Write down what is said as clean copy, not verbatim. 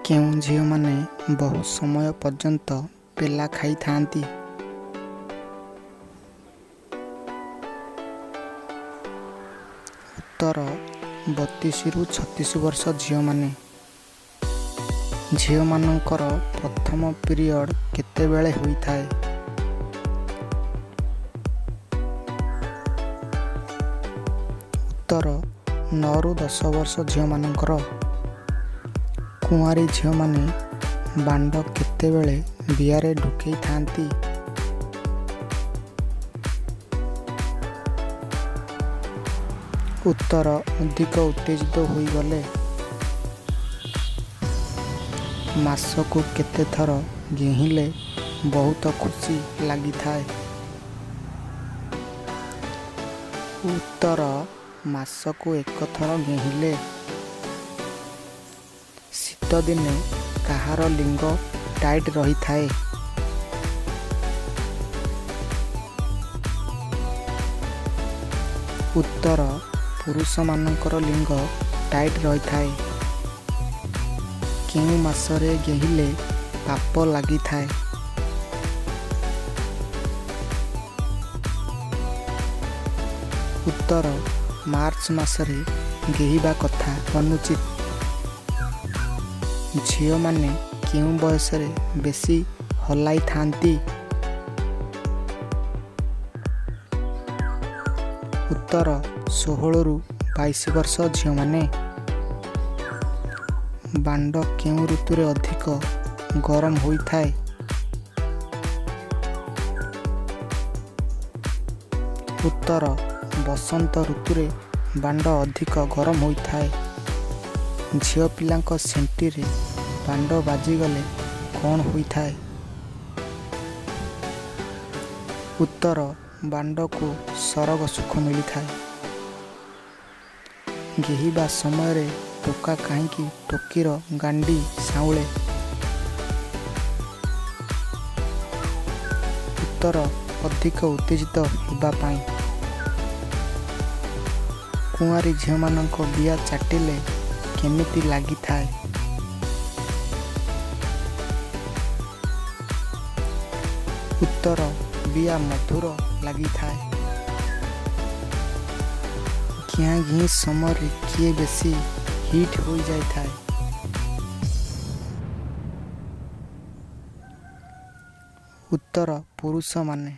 କେଉଁ ଝିଅମାନେ ବହୁତ ସମୟ ପର୍ଯ୍ୟନ୍ତ ପେଲା ଖାଇଥାନ୍ତି? ଉତ୍ତର, 32ରୁ 36 ବର୍ଷ ଝିଅମାନେ। ଝିଅମାନଙ୍କର ପ୍ରଥମ ପିରିଅଡ଼ କେତେବେଳେ ହୋଇଥାଏ? ଉତ୍ତର, 9ରୁ 10 ବର୍ଷ ଝିଅମାନଙ୍କର। କୁଆଁରୀ ଝିଅମାନେ ବାଣ୍ଡ କେତେବେଳେ ବିଆରେ ଢୁକେଇଥାନ୍ତି? ଉତ୍ତର, ଅଧିକ ଉତ୍ତେଜିତ ହୋଇଗଲେ। ମାସକୁ କେତେ ଥର ଗେହିଲେ ବହୁତ ଖୁସି ଲାଗିଥାଏ? ଉତ୍ତର, ମାସକୁ ଏକ ଥର ଗେହିଲେ। ଶୀତଦିନେ କାହାର ଲିଙ୍ଗ ଟାଇଟ୍ ରହିଥାଏ? ଉତ୍ତର, ପୁରୁଷମାନଙ୍କର ଲିଙ୍ଗ ଟାଇଟ୍ ରହିଥାଏ। କେଉଁ ମାସରେ ଗେହିଲେ ପାପ ଲାଗିଥାଏ? ଉତ୍ତର, ମାର୍ଚ୍ଚ ମାସରେ ଗେହିବା କଥା ଅନୁଚିତ। ଝିଅମାନେ କେଉଁ ବୟସରେ ବେଶୀ ହଲାଇଥାନ୍ତି? ଉତ୍ତର, 16ରୁ 22 ବର୍ଷ ଝିଅମାନେ। ବାଣ୍ଡ କେଉଁ ଋତୁରେ ଅଧିକ ଗରମ ହୋଇଥାଏ? ଉତ୍ତର, ବସନ୍ତ ଋତୁରେ ବାଣ୍ଡ ଅଧିକ ଗରମ ହୋଇଥାଏ। ଝିଅ ପିଲାଙ୍କ ସେଣ୍ଟିରେ ବାଣ୍ଡ ବାଜିଗଲେ କ'ଣ ହୋଇଥାଏ? ଉତ୍ତର, ବାଣ୍ଡକୁ ସରଗ ସୁଖ ମିଳିଥାଏ। ଗେହିବା ସମୟରେ ଟୋକା କାହିଁକି ଟୋକିର ଗାଣ୍ଡି ସାଉଁଳେ? ଉତ୍ତର, ଅଧିକ ଉତ୍ତେଜିତ ହେବା ପାଇଁ। କୁଆଁରୀ ଝିଅମାନଙ୍କ ବିଆ ଚାଟିଲେ କେମିତି ଲାଗିଥାଏ? ଉତ୍ତର, ବିଆ ମଧୁର ଲାଗିଥାଏ। ଘିଆଁ ଘିଇଁ ସମୟରେ କିଏ ବେଶୀ ହିଟ୍ ହୋଇଯାଇଥାଏ? ଉତ୍ତର, ପୁରୁଷମାନେ।